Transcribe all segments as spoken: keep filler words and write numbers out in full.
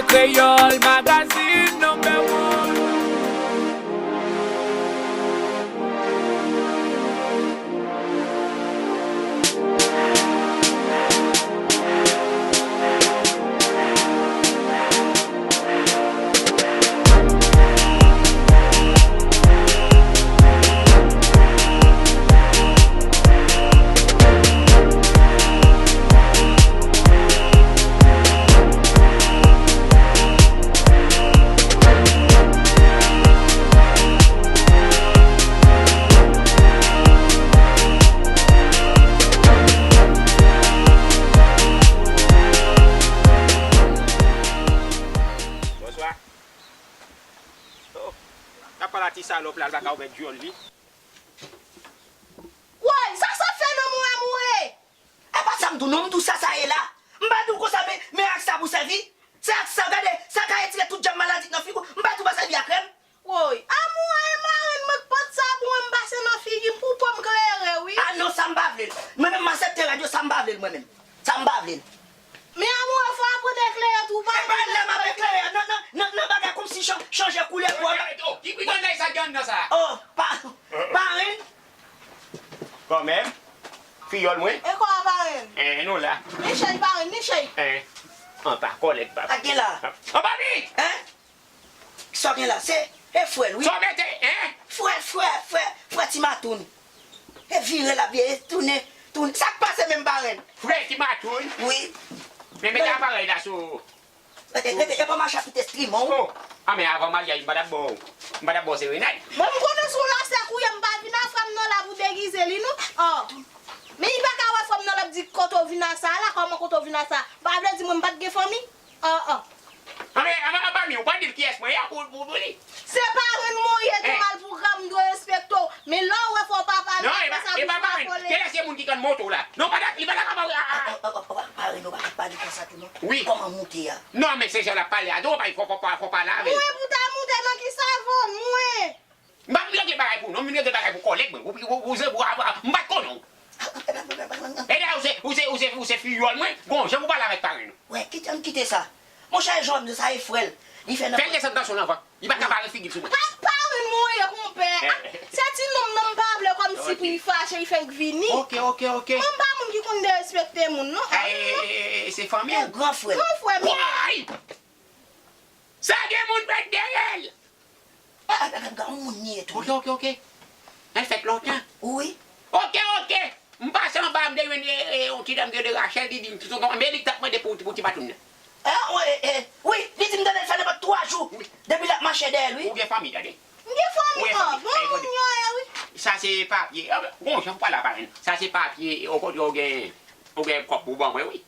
Kreyòl Magazine number one. Bonswa. Oh, n ap pale a ti salòp la, l pa ka ouvè dyòl li. Woy, sa sa fè nan mwen, mwen? E pa sa m di w non, m di w sa sa ye la. M pa di w konsa, men, men ak sa pou sèvi. Se ak sa, gade, sa ka retire tout jèm maladi k nan figi w. M pa di w pa sèvi ak krèm. Woy, a mwen, e marenn mwen k pot sa pou mwen, m pase nan figi m pou po m klere, wi. A non, sa m pa vle l. Mwen menm, m aksepte rèd yo, sa m pa vle l, mwen menm. Sa m pa vle l. Men amoure, fò aprann eklere tou, pa... E pa lè m ap eklere, nan, nan, nan, nan bagay kòmsi chan-, chanje koulè po a. Oh, ki pigay sa gen anndan sa? Oh, pa, parenn. Kanmenm, fiyòl mwen. E kò a parenn? Eh, nou la. Ni chèy parenn, ni chèy. Eh, an pa kòlèg pa. Sa gen la? An pa mi! Hein? Sa w gen la, se, e frè l, wi. Sa w mete, en? Frè, frè, frè, frè Ti Matoun. E vire l ap vire, e tounen, tounen. Sa k pase menm parenn? Frè Ti Matoun? Wi. Men mete aparèy la sou, e, e, sou, e, e pa mache ak tout enstriman w. Oh. A, men avan maryaj, m pa t ap ba w, m pa t ap ba w serenad. Mwen, m konnen sou la, se kounye a m pa vin a frè m nan la pou degize li, non. Oh. Men li pa ka wè frè m nan l ap di kote w vin a sa la, kòman kote w vin a sa. Pa vle di mwen m pa t gen fanmi. Ah, ah. Anben, anben, anben, mi, ou pa di l kiyès mwen ye pou, pou, pou li. Se parenn mwen ye, tou mal pou gra m dwe respekte w. Men lè w wè fò w pa pale, non, e pa, e pa parenn. Kiyès se moun ki konn monte w la? Non, pa dat, li pa ta ka pale, ah, ah. Parenn ou pa ka pale konsa tou non. Wi. Kòman moute a? Non, men se jan l ap pale a, tou, fò, fò, fò, fò pale avè l. Mwen pou ta moute nan ki sa vòl mwen? M pa vin regle bagay pou non, m vin regle bagay pou kòlèg mwen. Ou, ou, ou, ou, ou, m pa t konnen w. E dayè, ou se, ou se, ou se, ou se fiyòl mwen, gon jan pou pale avèk parenn ou. Wè, kite, ann kite sa. Monchè, jòm sa e frè l. Li fè nan... Fè l desann tansyon nan vant. Li pa ka bare figi l sou mwen. Pa, parenn mwen ye, konpè. Eh. Se ti nonm nan m pa vle kòmsi pou li fache, li fenk vini. Ok, ok, ok. Mwen m pa moun ki konn derespekte moun, non. Eh, eh, eh, eh, se fanmi w? Gran frè. Gran frè m. Woy! Sa gen moun pèt dèyè l. Ah, ah, ah, ah, yon moun li ye tou. Ok, ok, ok. L fèt lontan. Wi. Ok, ok. M pase anba, m te jwenn, e, e, yon ti dam ki rele Rachel, li di m, ti tonton, men li t ap mande pou, pou ti Matoun nan. Ah, wi, e, e, wi, li di m tande l fè nenpòt twa jou. Wi. Depi l ap mache dèyè l, wi. Ou gen fanmi, tande. M gen fanmi, wi, oh, fanmi. Bon moun yo ye, wi. Sa se papye. Ah, bon, jan pou pale a parenn. Sa se papye, okontrè, ou gen, ou gen kòb pou ban mwen, wi.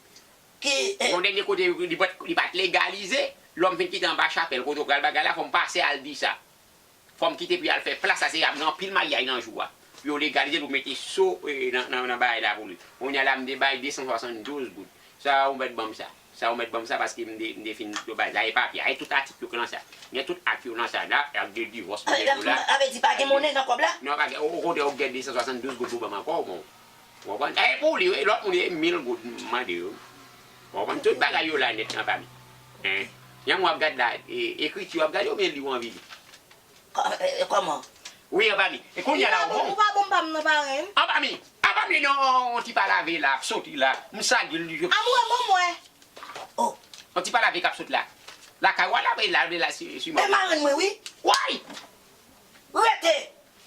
Ki, eh, yon dènye kote, li pa t, li pa t legalize, lè m fin kite anba chapèl, kote w pral bagay la, fò m pase al di sa. Fò m kite pou y al fè plas la, se ap gen anpil maryaj nan jou a. Pou yo legalize, pou mete so, eh, nan, nan, nan bagay la pou li. Kounye a la, m te bay de san swasanndouz goud. Sa ou mèt ban m sa. Sa ou mèt ban m sa, paske m te, m te fin yo bay. Sa e papye a, e tout atik yo k nan sa. Gen tout ak yo nan sa la, ak de divòs, m gen yo la. Sa vle di pa gen monnen nan kòb la? Non, pa gen. O, okontrè, ou gen de san swasanndouz goud pou ban m ankò, bon. Ou konprann? E pou li, wi, lòt moun, e mil goud m mande yo. Ou konprann? Tout bagay yo la nèt nan pa mi. Hein? Jan mwen ap gad la, e, ekriti w ap gade oubyen li w anvi li? Kò-, e, e, kòman? Wi, an pa mi. E kounye a la, ou bon? Ou pa bon pa m nan, parenn. An pa mi. An pa mi, non, on ti pa lave la, soti la. M sagi l. Amoure, ban mwen. Oh. On ti pa lave k ap sot la. Lakay w a lave, lave la, si, si. Men marenn mwen, wi. Woy! Rete!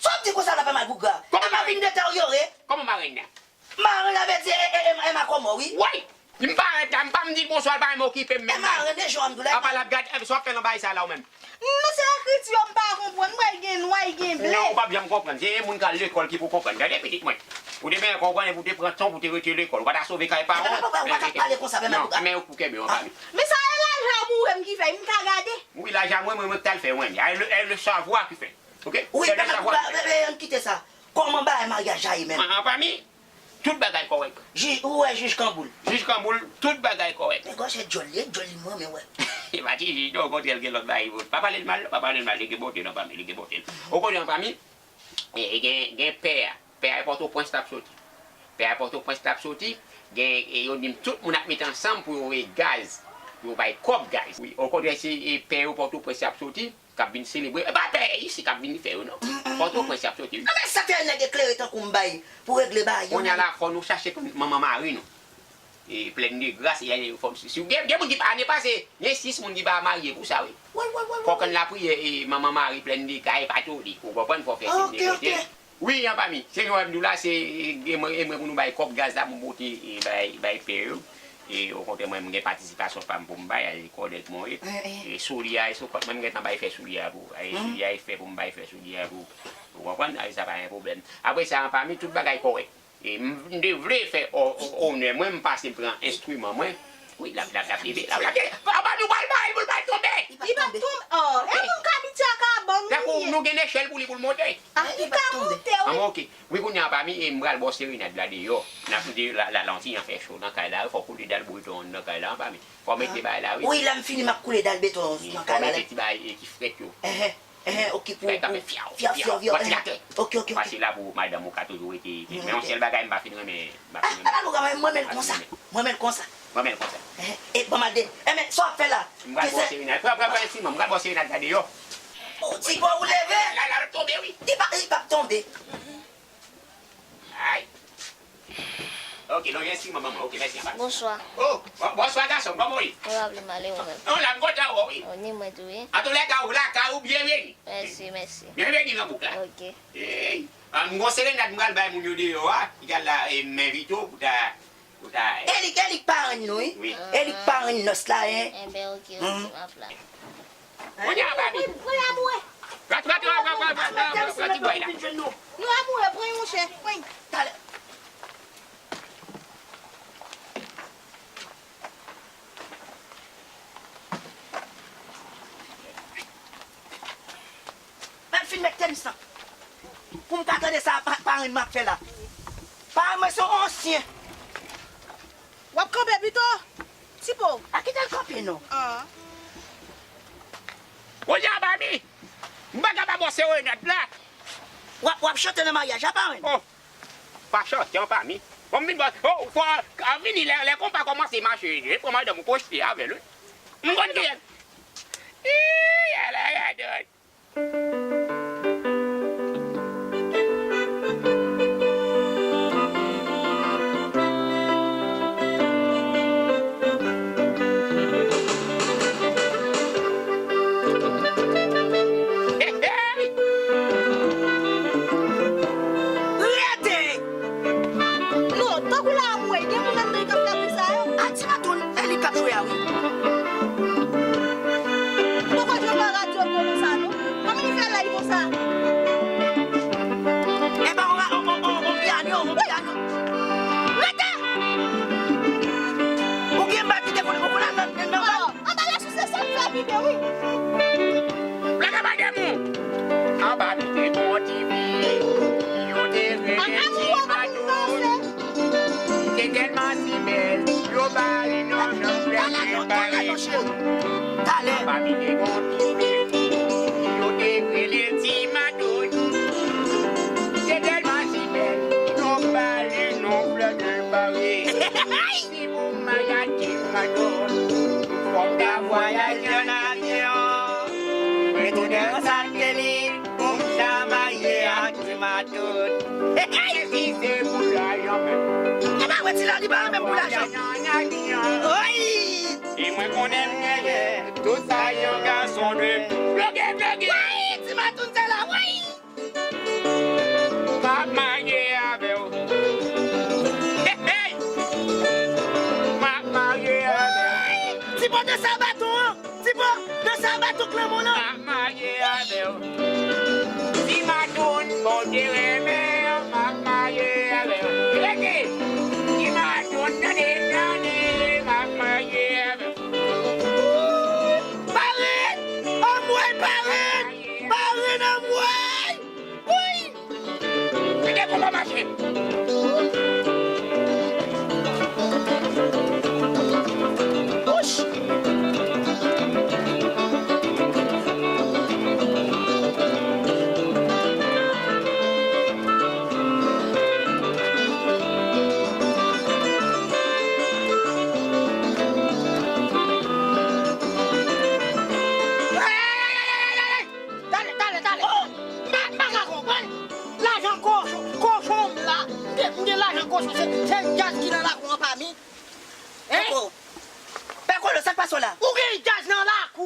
Sa w ap di konsa la fè mal pou gra. Kòman marenn? E pa vin deteryore. Kòman marenn nan? Marenn la vle di e, e, e, e makomò, wi. Woy! M pa rete la, m pa m di l bonswa, l pa renmen okipe m menm. E marenn, e jan m di w la. Apa l ap gade, e, sa w ap fè nan bagay sa la ou menm? Non, se ekriti yo m pa konprann. M wè l gen nwa, l gen ble. Non, ou p ap janm konprann. Se moun k al lekòl ki pou konprann. Gade pitit mwen. Ou te benyen konprann epi w te pran tan pou w te rete lekòl. Ou pa ta sove kay paran w. Papa, papa, papa, papa, pale konsa, men. Non, men ou kouke men, an pa mi. Men sa e lajan amoure m ki fè, m ka gade. Wi, lajan amoure mwen, mwen ki t al fè, mwen. E le, e le savwa ki fè. Ok? Wi, papa, papa, papa, ann kite sa. Kòman bagay maryaj la ye menm? An, an pa mi. Tout bagay kòrèk. Jij, ou wè jij Kanboul? Jij Kanboul, tout bagay kòrèk. Men gòchèt djòl li, djòl li m renmen wè. E pa ti jij non, okontrè l gen lòt bagay pou l. Pa pale l mal, pa pale l mal, li gen bonte nan fanmi, li gen bonte. Okontrè, an fanmi, e, e gen, gen pè a. Pè a e Pòtoprens l ap soti. Pè a e Pòtoprens l ap soti, gen, e yo di m tout moun ap met ansanm pou yo voye gaz. Yo bay kòb, guys. Wi, okontrè, se, e, pè yo Pòtoprens y ap soti, k ap vin selebre. E pa pè isi k ap vin fè yo, non. Pòtoprens y ap soti, wi. A, men sa fè nèg eklere tankou m bay pou regle bagay yo. Kounye a la, fò nou chache pou manman mari nou. E, Plèn de Gras, e, fò, si, si, gen, gen moun ki pa, ane pase, gen sis moun ki pa marye pou sa, wi. Wi, wi, wi, wi. Fò k ann lapriyè, e, manman mari Plèn de Gras, e pa tou li. Ou konprann, fò fè siy de kote. Ok, ok. Wi, anpami. Se jan w wè m di w la, se, e, e mwen, e mwen pou nou bay kòb gaz la, pou m pote, e, bay, bay pè yo. E, okontrè, mwen, m gen patisipasyon pa m pou m bay, e, kòlèg mwen, wi. E, soulye a, e sou kont mwen, m gentan bay fè soulye a pou, e, soulye a, e fè pou m bay fè soulye a pou, ou konprann? E, sa pa gen pwoblèm. Apre sa, anpami, tout bagay kòrèk. E, m, m te vle fè o, o, onè mwen, m pase m pran enstriman mwen. Wi, l ap, l ap, l ap leve, l ap, l ap, anba nou pral bay, pou l pral tonbe. Li p ap tonbe. Oh, e moun k abitye ak kabann, tankou nou gen nechèl pou li, pou l monte. Ah, li ka monte, wi. Anmwe, ok. Wi, kounye a, anpami, e m pral ba w serenad la deyò. N ap di la, la, la, yon ti jan fè cho nan kay la, fò w koule dal breton nan kay la, anpami. Fò w mete bagay la, wi. Wi, lè m fini, m ap koule dal beton nan kay la. Fò w mete ti bagay, e, ki frèt yo. Enhen, enhen, ok, pou, pou, fyaw, fyaw, fyaw, enhen. Ok, ok, ok. Pase la pou madanm ou ka toujou rete. Men yon sèl bagay, m pa fin renmen, m pa fin renmen. Ala nou ka, mwen, mwen renmen l konsa. Mwen renmen l konsa. Mwen renmen l konsa. Enhen, e, ban m al de, enben, sa w ap fè la? M pral ba w serenad. Pran, pran, pran enstriman, m pral ba w serenad la deyò. Ou ti pa ou leve. La, la, l ap tonbe, wi. Li pa, li p ap tonbe. Ay. Ok, lonje enstriman ban mwen. Ok, mèsi anpil. Bonswa. Oh, bon, bonswa gason, kòman w ye? Mwen pa vle mal, e ou menm? Non, la, m kontan wè w, wi. Oh, ni mwen tou, wi. Antoulèka, ou lakay ou, byenveni. Mèsi, mèsi. Byenveni nan bouk la. Ok. Ey, ah, m gon serenad m pral bay moun yo deyò a, ki pral la, e, m envite w pou ta, pou ta, e. Elik, Elik parenn nou, wi. Wi. Elik parenn nòs la, en. Enben, ok, ok, m ap la. Kounye a, Babi. Pran, pran, pran, pran. Pran, pran, pran, pran ti bway la. Nou amoure, pran yon chè, pran. Talè. Mwen fin met tenis lan. Pou m ka tande sa pa, parenn m ap fè la. Parenn mwen se yon ansyen. W ap kanpe pito? Tipo. A kite l kanpe non. Ah. Kounye a, Babi, m pa ka pa ba w serenad la. W ap, w ap chante nan maryaj la, parenn? Oh, pa chante, anpami. Bon, m vin ba w, oh, fò, a vini lè, lè konpa kòmanse mache, e pran madanm ou pwojte avè l, wi. M konn ki. Ii, ala radòt. Rete! Non, tankou la a mwen, gen moun anndan k ap fè bri sa yo. A ti maton, e li k ap jwe a, wi. Poko jwe nan radyo konsa, non. Kòman li fè lay konsa? E pa on, on, on, on, on pyano, on pyano. Rete! Ou gen bal ki te konn, ou konn al nan, nan bal? Oh, anba la sou se sa m fè pi byen, wi. Black Abandon! Anba nou te gon ti fi, yo te rele Ti Mato. Li te tèlman si bèl, yo ba li non nan flè prepare. Anba nou te gon ti fi, yo te rele Ti Mato. Li te tèlman si bèl, yo ba li non flè prepare. Si pou m maryaj Ti Mato, fò m ta vwayaj an avyon. Retounen an satelit, pou m ta marye ak Ti Mato. Hey, hey! Si se pou lajan menm. E pa wè ti la, li pa menm pou lajan. Vwayaj an avyon. Oy! E mwen konnen m genyen tout sa yon gason dwe. Bloke, bloke! Woy! Ti Mato se la, woy! M ap marye avè w. Hey, hey! M ap marye avè w. Ti pò de sa baton an. Ti pò de sa baton klanmon lan. M ap marye avè w. Si Matoun bon te renmen, m ap marye avè w. Rete! Si Matoun tande, tande, m ap marye avè w. Parenn! Anmwey, parenn! Parenn, anmwey! Woy! Kite konba mache! Wouch!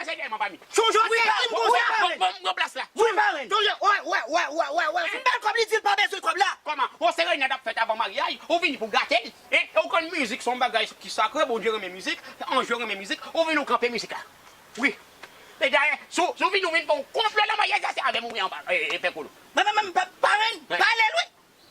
Konsekrans se dèyè m anba mi. Sonje w te di m konsa. Bon, bon, bon, pran plas la. Wi, parenn. Sonje, wè, wè, wè, wè, wè, wè. Yon bèl kòb li di l pa bezwen kòb la. Kòman? Yon serenad ap fèt avan maryaj, ou vini pou gate l. E, e ou konn mizik se yon bagay ki sakre, Bondye renmen mizik, anj yo renmen mizik, ou vin ou kanpe mizik la. Wi. E dayè, si w, si w vin ou vin fè yon konplo nan maryaj la, se avè m ou ye anba, e, e, pè Kolo. Men, men, men, pa, parenn, pale l wi.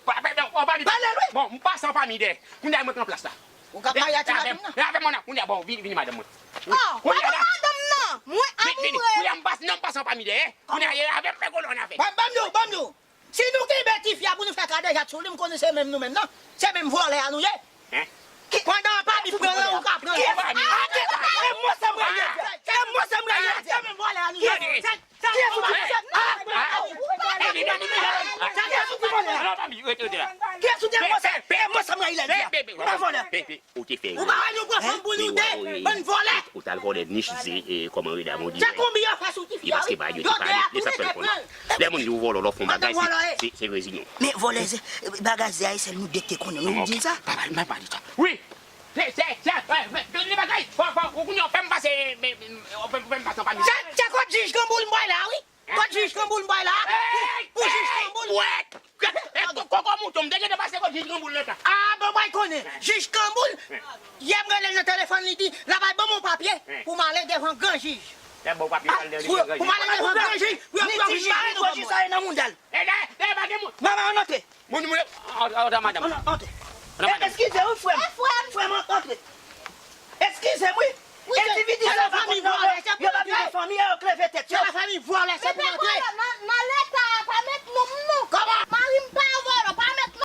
Pa, pa, non, anba mi. Pale l wi. Bon, m pase anba mi dèyè. Kounye a mwen pran plas la. Ou ka pale a ti madanm nan. E avè mwen nan, kounye a, bon, vini, vini madanm mwen. Oh, pa nan madanm nan. Mwen amoure. Vini, vini. Kounye a m pase, non, m pase anba mi dèyè. Kounye a, e avè m pè Kolo an afè. Ban, ban m di w, ban m di w. Si nou kenbe tifi a pou nou fè kadejak sou li, m konnen se menm nou menm nan. Se menm vòlè a nou ye. Hein? Pandan anba mi pran lan, ou ka pran lan. Kiyès? Ah, kiyès? E mwen sa m rele. E mwen sa m rele. Se menm vòlè a nou ye. Kiyès? Kiyès ou di konsa? Ah, ah. Kiyès ou di vòlè a? Kiyès ou di vòlè a? E mwen sa m rele. M pa vòlè. Ou te fè erè. Ou pa wè nou pran fanm pou nou de, bann vòlè. Ou t al vòlè nich ze, e, kòman rele a, on dirait. Se konbyen yo fè sou tifi a, wi. E paske pa yo te pale, yo t ap fè l konnen. Lè moun di w vòlè, lè w fè yon bagay, se, se, se reziyen w. Men vòlè, se, bagay ze a, e sèl nou de k te konnen, nou di l sa. Pa pale, pa pale sa. Wi. Se, se, se, e, men, men, men bagay, fò, fò, ou konnen, w fè m pase, men, men, w fè m, w fè m pase anba mi. Se, se kot jij Granboul m bay la, wi. Kot jij Granboul m bay la. Pou, pou jij Granboul. Wèt! E, ko-, koko mouton, m te gentan pase kot jij Granboul lontan. Ah, bon, mwen konnen. Jij Granboul, yè m rele l nan telefòn, li di, l ap al ban m yon papye pou m ale devan gran jij. Lè bon papye, pou, pou m ale devan gran jij, pou yo, pou yo vin bare nou kòb mwen. Sa e nan mouda l. E dayè, dayè, pa gen moun. Manman, ann antre. Moun, moun, antre, antre, madanm. Ann antre. Antre, madanm. Eskize wi, frè m. Frè m, antre. Eskize m wi. Endividi sa pa konn nan yo pa vin nan fanmi, yo kleve tèt yo. Se yon fanmi vòlè, se pou antre.